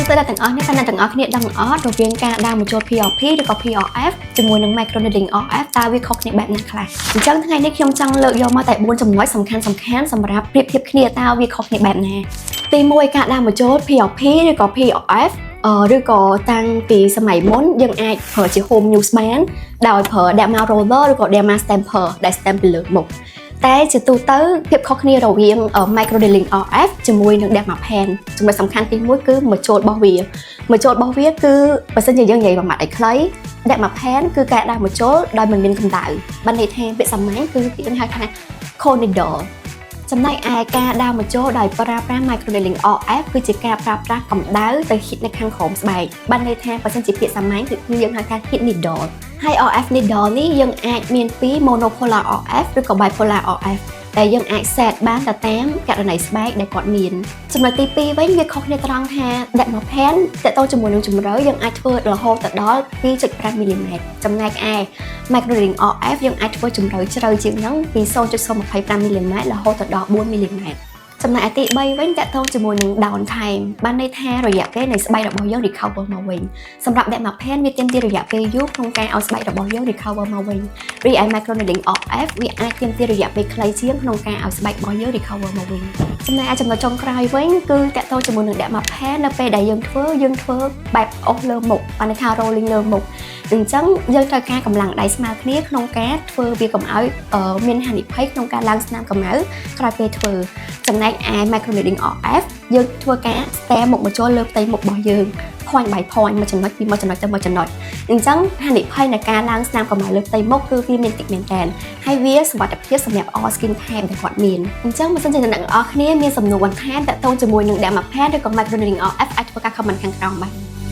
សួស្តីដល់ទាំងអស់គ្នាតើអ្នកទាំងអស់គ្នាដឹងអត់រវាងការដើរម្ជុល PRP ឬក៏ PRF ជាមួយនឹង Microneedling RF តើវាខុសគ្នាបែបណាខ្លះអញ្ចឹងថ្ងៃនេះខ្ញុំចង់លើកយកមកតែ4ចំណុចសំខាន់សំខាន់សម្រាប់ប្រៀបធៀបគ្នាតើវាខុសគ្នាបែបណាទី1ការដើរម្ជុល PRP ឬក៏ PRF ឬក៏តាំងពីសម័យមុនយើងអាចប្រើជា home use បានដោយប្រើ derma roller ឬក៏ derma stamper ដែល stamp ពីលើមុខតែជាទូទៅភាពខុសគ្នារវាង microneedling RF ជាមួយនឹង derma pen ចំណុចសំខាន់ទី1គឺម្ជុលរបស់វាម្ជុលរបស់វាគឺបើសិនជាយើងនិយាយមួយម៉ាត់ឲ្យខ្លី derma pen គឺការដាក់ម្ជុលដោយមិនមានកម្ដៅបានន័យថាពាក្យសាមញ្ញគឺយើងហៅថា cold needle ចំណែកឯការដើរម្ជុលដោយប្រើប្រាស់ microneedling RF គឺជាការប្រើប្រាស់កម្ដៅទៅ heat នៅខាងក្រោមស្បែកបានន័យថាបើសិនជាពាក្យសាមញ្ញគឺយើងហៅថា heat needle ហើយ RF needle នេះយើងអាចមានពីរ monopolar RF ឬក៏ bipolar RF ដែលយើងអាច set បានទៅតាមករណីស្បែកដែលគាត់មានចំណុចទី2វិញវាខុសគ្នាត្រង់ថា derma pen តទៅជាមួយនឹងជម្រៅយើងអាចធ្វើរហូតទៅដល់2.5មីលីម៉ែត្រចំណែកឯ microneedling RF យើងអាចធ្វើជម្រៅជ្រៅជាងហ្នឹងពី0.025មីលីម៉ែត្ររហូតទៅដល់4មីលីម៉ែត្រចំណែកឯទី3វិញតកតងជាមួយនឹង down time បានន័យថារយៈពេលនៃស្បែករបស់យើង recover មកវិញសម្រាប់ derma pen វាទាមទាររយៈពេលយូរក្នុងការឲ្យស្បែករបស់យើង recover មកវិញរីឯ microneedling RF វាអាចទាមទាររយៈពេលខ្លីជាងក្នុងការឲ្យស្បែករបស់យើង recover មកវិញចំណែកឯចំណុចចុងក្រោយវិញគឺតកតងជាមួយនឹង derma pen នៅពេលដែលយើងធ្វើយើងធ្វើបែបអូសលើមុខបានន័យថា rolling លើមុខអញ្ចឹងយើងត្រូវការកម្លាំងដៃស្មើគ្នាក្នុងការធ្វើវាកុំឲ្យមានហានិភ័យក្នុងការឡើងស្នាមកម្ៅក្រោយពេលធ្វើចំណែកឯ microneedling RF យើងធ្វើការ stamp មុខម្ជុលលើផ្ទៃមុខរបស់យើង point by point មួយចំណុចពីមួយចំណុចទៅមួយចំណុចអញ្ចឹងហានិភ័យនៃការឡើងស្នាមកម្ៅលើផ្ទៃមុខគឺវាមានតិចមែនតើហើយវាសុវត្ថិភាពសម្រាប់ all skin type ដែលគាត់មានអញ្ចឹងបើសិនជាអ្នកទាំងអស់គ្នាមានសំណួរបន្ថែមទាក់ទងជាមួយនឹង Derma Pen ឬក៏ Microneedling RF អាចធ្វើការ comment ខាងក្រោមបាន។